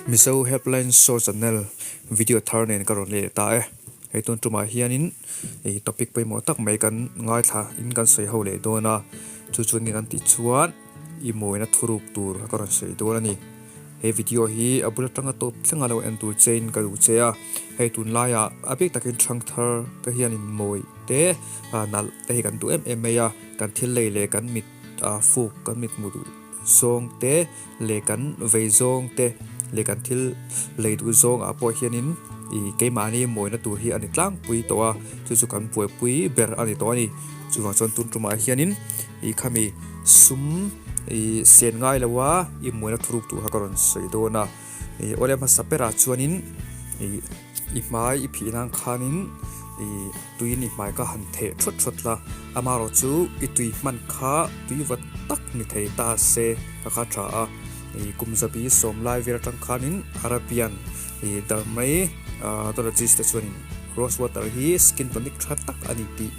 Mizo Helpline Show Channel video thar nen ka rawn leh ta e. Hei tun tumah hianin ih topic pawimawh tak mai kan ngaithla in kan sawi ho leh dawn a, chu chuan nge kan tih chuan i mawina thuruk tur ka rawn sawi dawn a ni. He video hi a bul atanga tawp thleng a lo en tur che in ka duh che a, hei tunlaiah a bik takin thangthar te hianin mawi te nalh te hi kan duh em em mai a, kan thil lei leh kan mit fuk kan mit hmuh duh zawng te leh kan vei zawng te leh kan thil lei duh zawng ah pawh hianin ih keimahni mawina tur hi a ni tlangpui tawh a, chu chu kan buaipui ber a ni tawh a ni. Chuvang chuan tun tumah hianin ih khami sum ih sen ngai lo a i mawina thuruk tur kha ka rawn sawi dawn a, ih awle hmasa berah chuanin ih i hmai i phih nan khanin ih tuiin i hmai kha han theh thawt thawt la, amaherawh chu i tui hman kha tui va tak ni thei ta se ka kha tha a, ih kum zabi sawm lai vel atang khanin Arabian ih darmai ah te chuanin rose water hi skin tonic tha tak a ni tih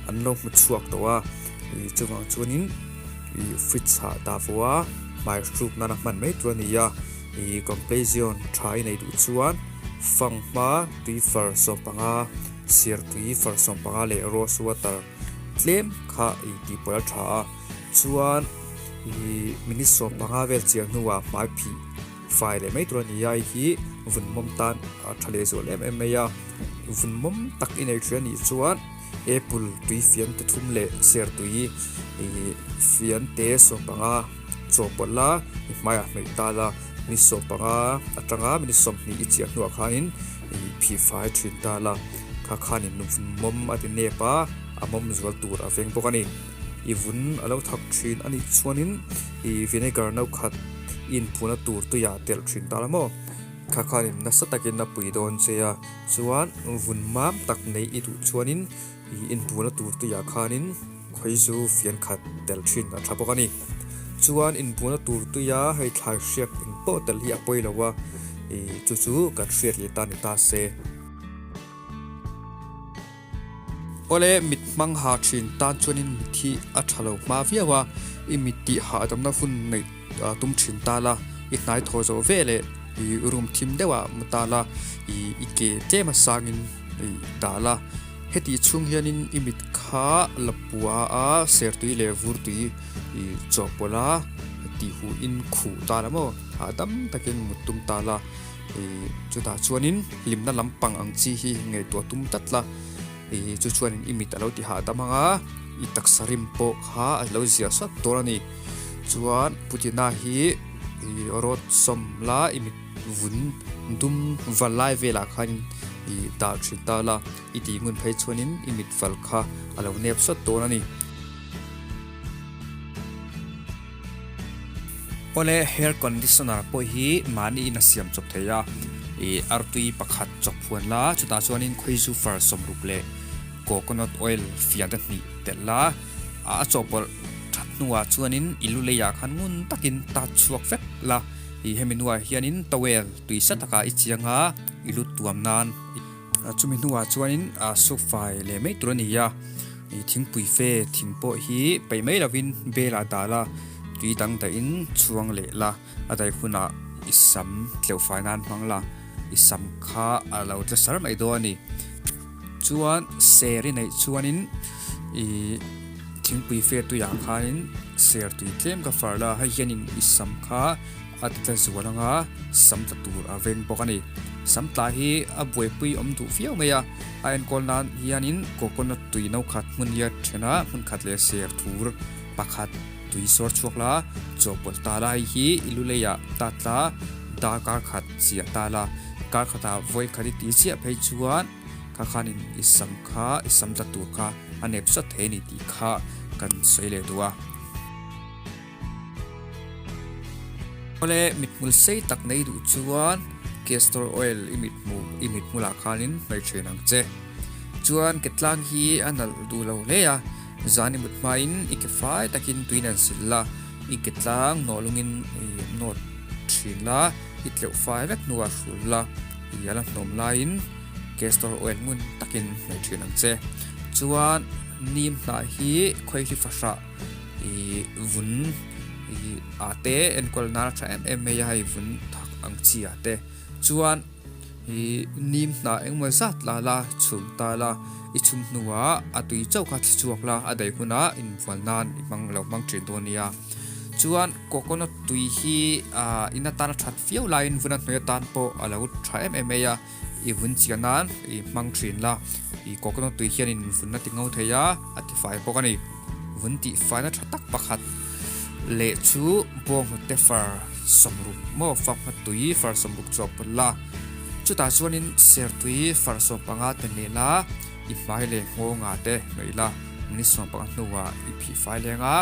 an lo hmu chhuak tawh a, ih chuvang chuanin ih fridge ah dah fo a hmai hruk nana hman mai tur a ni a, ih complexion tha i nei duh chuan fanghma tui far sawmpanga siar tui far sawmpanga leh rose water tlem kha ih tih pawlh a tha a, chuan ih minute sawmpanga vel chiah hnuah hmai phih Fai leh mai tur a ni a, hei hi vun mawm tan a tha leh zual em em mai a, vun mawm tak i nei thin a nih chuan apple tui fian te thum leh ser tui ih fian te sawmpanga chaw pawlh la i hmaiah hnawih ta la ni sawmpanga atanga minute 20 i chiah hnuah khanin ih phih fai thin ta la kha khanin vun mawm a ti nep a, a mawm zual tur a veng bawk a ni. I vun a lo thak thin a nih chuanin ih vinegar no khat i inphuna tur tuiah telh thin ta la maw? Kha khanin nasa takin a pui dawn che a, chuan vun mam tak nei i duh chuanin ih inphuna tur tuiah khanin khawi chu fian khat telh thin a tha bawk a ni. Chuan inphuna tur tuia hei thlai hriak eng pawh telh hi a pawi lo a, ih chu chu kan hriat leh ta ni ta se. Awle, mit hmang ha thin tan chuanin mit hi a tha lo hma viau a, i mit tih hahdamna hun neih tum thin ta la, i hnai thaw zawh ve leh i room thim deuhah mu ta la, i i ke tlem a sangin i dah la. Heti chhung hianin i mit kha la pua a, sertui leh vurtui i chawhpawlh a, tihhuhin khuh ta la maw, hahdam takin mut tum ta la. Ih chutah chuanin hlimna lampang ang chi hi ngaihtuah tum tlat la, ih chu chuanin i mit a lo ti hahdam ang a, i taksa rim pawh kha a lo ziah sawt dawn a ni. Chuan Putina hi ih rawt sawm la i mit vun dum val lai velah khanin ih dah thin ta la, i tih ngun phei chuanin i mit val kha a lo nep sawt dawn a ni. Awle hair conditioner pawh hi mahni in a siam chawp thei a, ih artui pakhat chawp huan la chutah chuanin khawizu far 60 leh coconut oil fian te hnih telh la, a chawhpawlh that hnuah chuanin i lu leiah khan ngun takin tat chhuak vek la, ih hemi hnuah hianin towel tui sa takah i chiang a, i lu tuam nan. Chumi hnuah chuanin suk fai leh mai tur a ni a, ih thingpui fe thing pawh hi peih mai lovin belah dah la, tui dang dahin chhuang leh la, a daih hunah i sam tleuh fai nan hmang la, i sam kha a lo tla sar mai dawn a ni. Chuan ser i neih chuanin ih thingpui fe tuiah khanin ser tui tlem ka far la, hei hianin i sam kha A ti tla zual anga sam tla tur a veng bawk a ni. Sam tla hi a buaipui awm duh viau mai a, a enkawl nan hianin coconut tui no khat hmun hi a then a, hmun khat leh ser thur pakhat tui sawr chhuak la, chawhpawlh ta la hei hi i lu leiah ta tla darkar khat chiah ta la, kar khatah vawi khat i ti chiah phei chuan kha khanin i sam kha i sam tla tur kha a nep sawt thei a ni tih kha kan sawi leh duh a. Awle mithmul sei tak nei duh chuan castor oil i mithmu i mithmulah khanin hmei thin ang che. Chuan ke tlang hi a nalh duh lo hle a, zan i mut hmain i ke fai takin tuin an sil la, i ke tlang nawh lungin i nawt thin la, i tleuh fai vek hnuah hrul la, i ala hnawm laiin castor oil ngun takin hmei thin ang che. Chuan nim hnah hi khawihli fahrah ih vun ih ah te enkawl nan a tha em em mai a hei vun thak ang chi ah te chuan ih nim hnah engemaw zat la la chhum ta la i chhum hnuah a tui chauh kha thli chhuak la a daih hunah inbual nan i hmang lo hmang thin dawn nia chuan coconut tui hi ah in atana that viau laiin vun a hnuai atan pawh a lo tha em em mai a. I vun chiah nan i hmang thin la, i coconut tui hianin vun a ti ngo thei a, a ti fai bawk a ni. Vun tih faina tha tak pakhat leh chu bawnghnute far sawmruk maw fanghma tui far sawmruk chawp pawlh la, chutah chuanin sertui far sawmpanga te leh la, i hmai leh nghawngah te hnawih la, minute sawmpanga hnuah i phih fai leng a,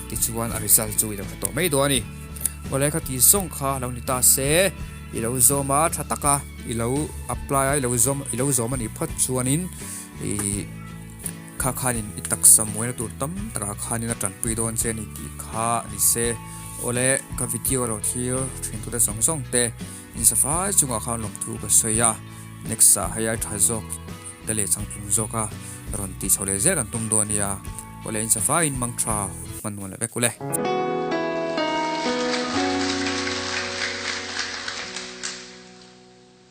tichuan a result chu i lo hre tawh mai dawn a ni. Awle khati zawng kha lo ni ta se. I lo zawm a, tha taka i lo apply a, i lo zawm i lo zawm a nih phawt chuanin ih kha khanin i taksa muaina tur tam takah khanin a tanpui dawn che a ni tih kha a ni se. Awle ka video lo thlir thin tute zawng zawng te insafai chungah khan lawmthu ka sawi a, next ah hei ai tha zawk te leh changtlung zawk a rawn tih chho leh zel kan tum dawn a nia. Awle insafaiin mang tha hman nuam leh vek ule.